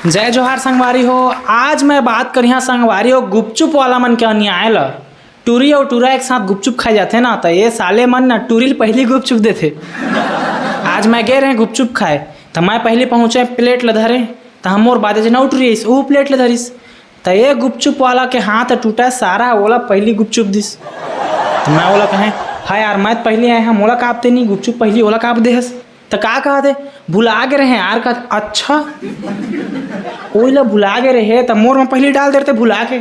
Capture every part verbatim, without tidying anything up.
जय जोहार संगवारी हो। आज मैं बात करिहा संगवारी हो गुपचुप वाला मन के अन्याय ल। टूरी अउ टूरा एक साथ गुपचुप खाए जाथे ना, त ये साले मन ना टूरी ल पहिली गुपचुप देथे। आज मैं गे रहे गुपचुप खाए, त मैं पहिली पहुंचे, प्लेट ल धरे, त हमोर बादे जना टूरी आइस, ऊ प्लेट ल धरिस। त ये गुपचुप वाला के हाथ टूटा, सारा ओला पहिली गुपचुप दिस। त मैं ओला कहे, "हाय यार, मैं त पहिली आए हंव, मोला काप दे नी, गुपचुप पहिली ओला काप दे हस।" त का कहत हे, "भुला गे रहे यार," कहत, "अच्छा।" ओइला भुला गे रहे, त मोर म पहिली डाल देते भुला के।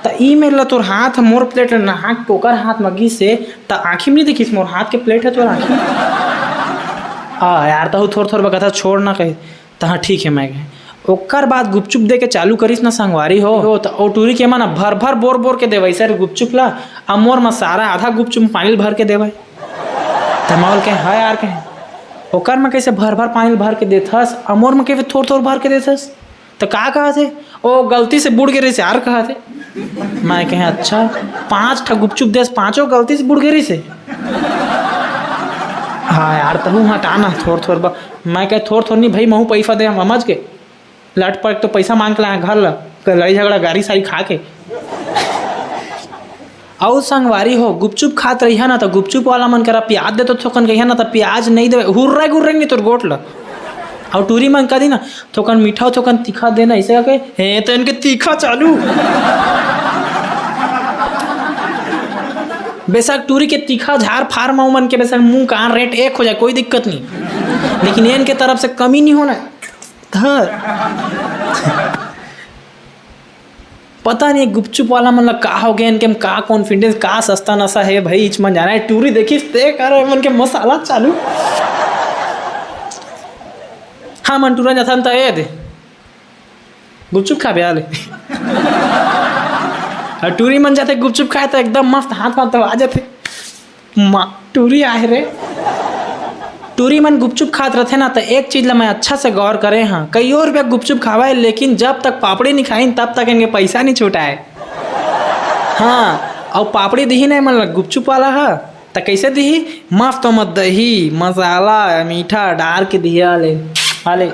त ई मेर ल तोर हाथ मोर प्लेट ल नहा के ओकर हाथ म गिस हे, त आँखी म नी देखिस मोर हाथ के प्लेट हे तोर आँखी म। आ यार, तहू थोर थोर बकथा छोड़ ना कही। त हाँ, ठीक हे, मैं कहे। ओकर बाद गुपचुप दे के चालू करिस ना संगवारी हो, हो त ओ टूरी के मन भर भर बोर बोर के देवय सर गुपचुप ला, आ मोर म सारा आधा गुपचुप म पानी ल भर के देवय। त मैं ओला कहे, "हाँ यार," कहे, "ओकर म कइसे भर भर पानी ल भर के देथस, आ मोर म कइसे थोर थोर भर के देथस?" त का कहत हे, "ओ गलती से बुड़ गे रहिस यार," कहत हे। मैं कहे, "अच्छा, पांच ठा गुपचुप देस, पांचों गलती से बुड़ गे रहिस हे?" हाँ यार, तहू हटा ना थोर थोर ब-, मैं कहे, "थोर थोर नी भई, महू पइसा दे, हम समझ के लटपट तो पइसा मांग के लाए घर ला, लड़ाई झगड़ा गारी सारी खा के।" अउ संगवारी हो, गुपचुप खात रहिहा ना, त गुपचुप वाला मन करा प्याज दे तो थोकन कहिहा ना, त प्याज नइ देवे, हुर्रे गुर्रे नी तोर गोठ ल। अउ टूरी मन कदी ना, "थोकन मीठा, थोकन तीखा देना," अइसे कहिके, "हे, त इनके तीखा चालू।" बेशक टूरी के तीखा झार फार म उमन के बेशक मुंह कान रेट एक हो जाए, कोई दिक्कत नहीं, लेकिन इनके तरफ से कमी नहीं होना। हाँ। पता नहीं गुपचुप वाला मन ला का हो गए, इनके में का confidence, का सस्ता नशा हे भाई, इच मन जाना हे। टूरी देखिस ते कर मन के मसाला चालू। हाँ, मन टूरा जाथन त ए दे गुपचुप खाबे आले। अउ टूरी मन जाथे गुपचुप खाए त एकदम मस्त हाथ वाथ दबा जाथे। माँ, टूरी आहे रे। टूरी मन गुपचुप खात रथे ना, त एक चीज ला मैं अच्छा से गौर करे हाँ, कइयो रुपया गुपचुप खावय, लेकिन जब तक पापड़ी नहीं खाइन, तब तक इनके पैसा नहीं छुटाए। हाँ, अउ पापड़ी दिही ना मन ला गुपचुप वाला हा, त कैसे दिही? मस्त मत दही, मसाला, मीठा डाल के दिही, आले, आले।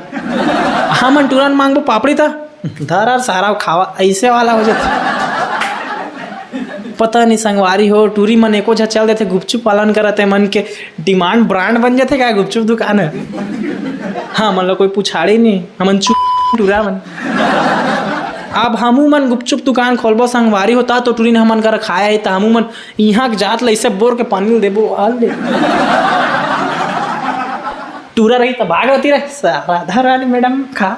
हमन तुरंत मांगबो पापड़ी, त धर अउ सारा खावा, ऐसे वाला हो जाथे। पता नहीं संगवारी हो, टूरी मन एको झा चल देथे गुपचुप वालन करत हे, मन के demand brand बन जाथे का गुपचुप दुकान हे। हाँ, मन ला कोई पुछाड़ी नहीं, हमन चुप टूरा मन। अब हमू मन गुपचुप दुकान खोलबो संगवारी हो, त तो टूरी ने हमन करा खाया हे, त हमू मन इहाँ के जात ला इसे बोर के पानी ल देबो, आले। टूरा रही त भाग होती रे, सारा धरा रे मैडम खा।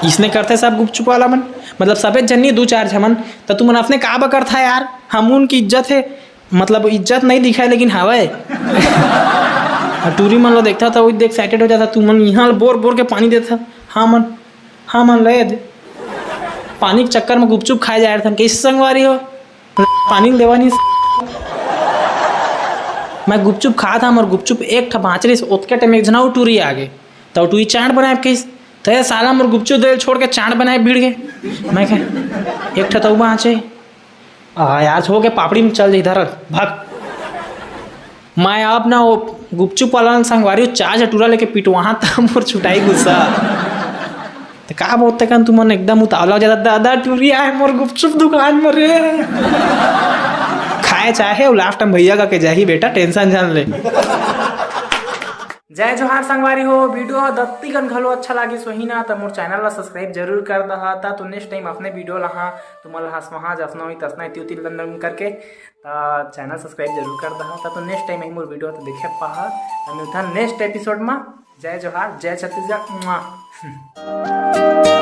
इसने करथे सब गुपचुप वाला मन, मतलब सबे जन्नी दू चार झमन, त तुमन अपने का बकरथा यार, हमू मन की इज्जत हे, मतलब इज्जत नहीं दिखाए लेकिन हवय। अउ टूरी मन ला देखथा त वो देख excited हो जाथा, तुमन इहाँ बोर बोर के पानी देथा, हाँ मन, हाँ मन ले दे। पानी के चक्कर में गुपचुप खाए जाए रथन, कइसे संगवारी हो? पानी ल देवा नहीं। मैं गुपचुप खात हंव, मोर गुपचुप एक ठा बाँच रहिस, ओतके टाइम एक झन अउ टूरी आ गे। त टूरी चाट बनाए कहिस, त ये साला मोर गुपचुप दे ल छोड़ के चाट बनाए भिड़ गे। मैं कहे, "एक ठा त अउ बाँचे।" आ यार, हो गे, पापड़ी में चल जाही, धर, भाग। मैं अब ना वो गुपचुप वाला ल संगवारी, चार झन टूरा लेके पिटवाहा, त मोर छुटाई गुस्सा। त का बोलते कन तुमन एकदम उतावला हो जाता, "दादा टूरी आए मोर गुपचुप दुकान म रे।" खाए चाहे अउ last time भैया कहिके जाही, "बेटा tension झन ले।" जय जोहार संगवारी हो, video ह दत्ती कन घलो अच्छा लागिस होही ना, त मोर channel ला subscribe जरूर कर दहा, त तो next time अपने video ला हाँ, तुमन ला हंसवाहा, जसना होही तसना, इति उति लंदन करके, त channel subscribe जरूर कर दहा, त तो next time ही मोर video ह त देखे पाहा, त मिलथन next episode मा। जय जोहार, जय छत्तीसगढ़। मुआ।